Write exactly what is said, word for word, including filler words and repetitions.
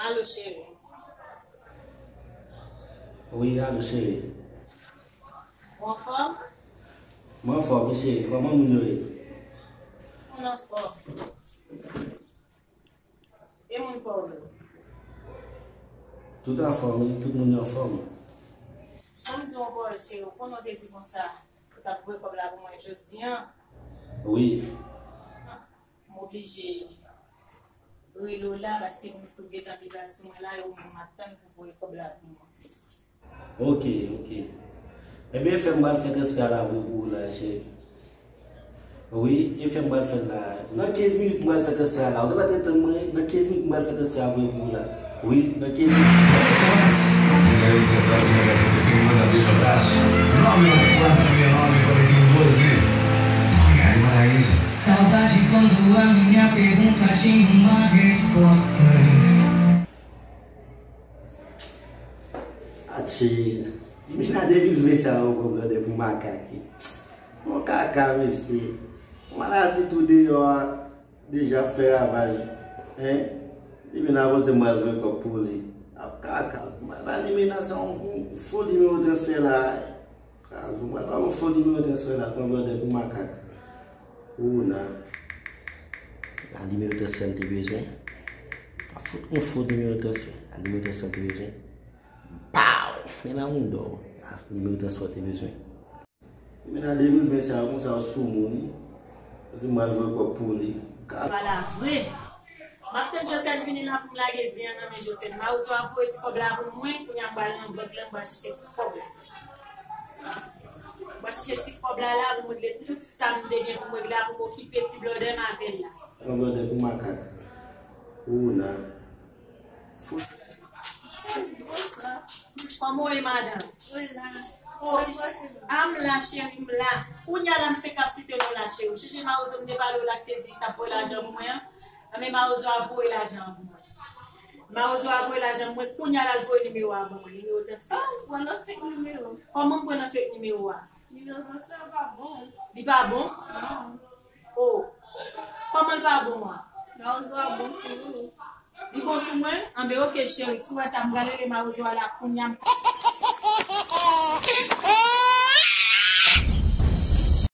Alo, cheri. Wi, alo, cheri. Ou anfòm? Mwen anfòm, wi, cheri. Kòman moun yo ye? Moun anfòm. E moun pa w yo? Tout anfòm, wi. Tout moun yo anfòm. Ban m di w yon pawòl, cheri. Ou konnen w te di konsa, ou t ap voye kòb la pou mwen jodi a. Wi. M oblije rele w la, paske m tou gentan vin al sou mwen la, e ou menm m ap tann pou voye kòb la pou mwen. Ok, ok. Ebyen, e fè m pral fè transfè a la voye pou ou la, cheri. Wi, e fè m pral fè l la. Nan kenz minit, m pral fè transfè a la. Ou te pa t ret tann mwen? Nan kenz minit, m pral fè transfè a voye pou ou la. Wi, nan kenz minit. Bonè semans. Dizèt, dizèt, dizèt, dizèt, dizèt, deja plas. Nome, konprime nome, konekte doze. Olha, Guimarães. Saudade quando a minha pergunta tinha uma resposta. Atchee, men jan de vin jwe sa yo pran blòdè pou makak. Bon kaka, mesye. Maladi tou deyò a deja ap fè ravaj. Hein? Li vin avanse m pral voye kòb pou li. Ap kaka. M pral ba li menas yon fo nimewo transfè la. Kazou, mwen pa yon fo nimewo transfè la, pran blòdè pou makak. Ou na. A nimewo transfè l te bezwen. Pa fout yon fo nimewo transfè. A nimewo transfè l te bezwen. Pow! Men nan moun dò. A nimewo transfè l te bezwen. Men nan de mil ven sa, konsa w sou moun, wi. Paske m pral voye kòb pou li. Ka- Pala vre. M ap tann Josèn vini la pou m lage zen an nan men Josèn. Mawozo a voye ti kòb la pou mwen, kounye a m pral nan bank la, m pral chèche ti kòb la. M pral chèche ti kòb la la pou m regle tout sa m te gen pou m regle la, pou m okipe ti blòdè m avè l la. Yon blòdè pou makak. Ou na. Fou. Bonswa. Kòman w ye, madanm? Mwen la. Oh, a m la, cheri, m la. Kounye a la, m fenk ap site non la, cheri. Ou sonje mawozo m te pale w la, ki te di l t ap voye lajan pou mwen an? Anben, mawozo a voye lajan an pou mwen. Mawozo a voye lajan pou mwen. Kounye a la, l voye nimewo a ban mwen, nimewo transfè. Kòman w pran nan fake nimewo? Kòman m pran nan fake nimewo a? Nimewo transfè a pa bon. Li pa bon? Non. Oh. Kòman l pa bon an? Mawozo a bon sou ou. Li bon sou mwen? Anben, oke, cheri. Si w wè sa, m pral rele mawozo a la kounye a.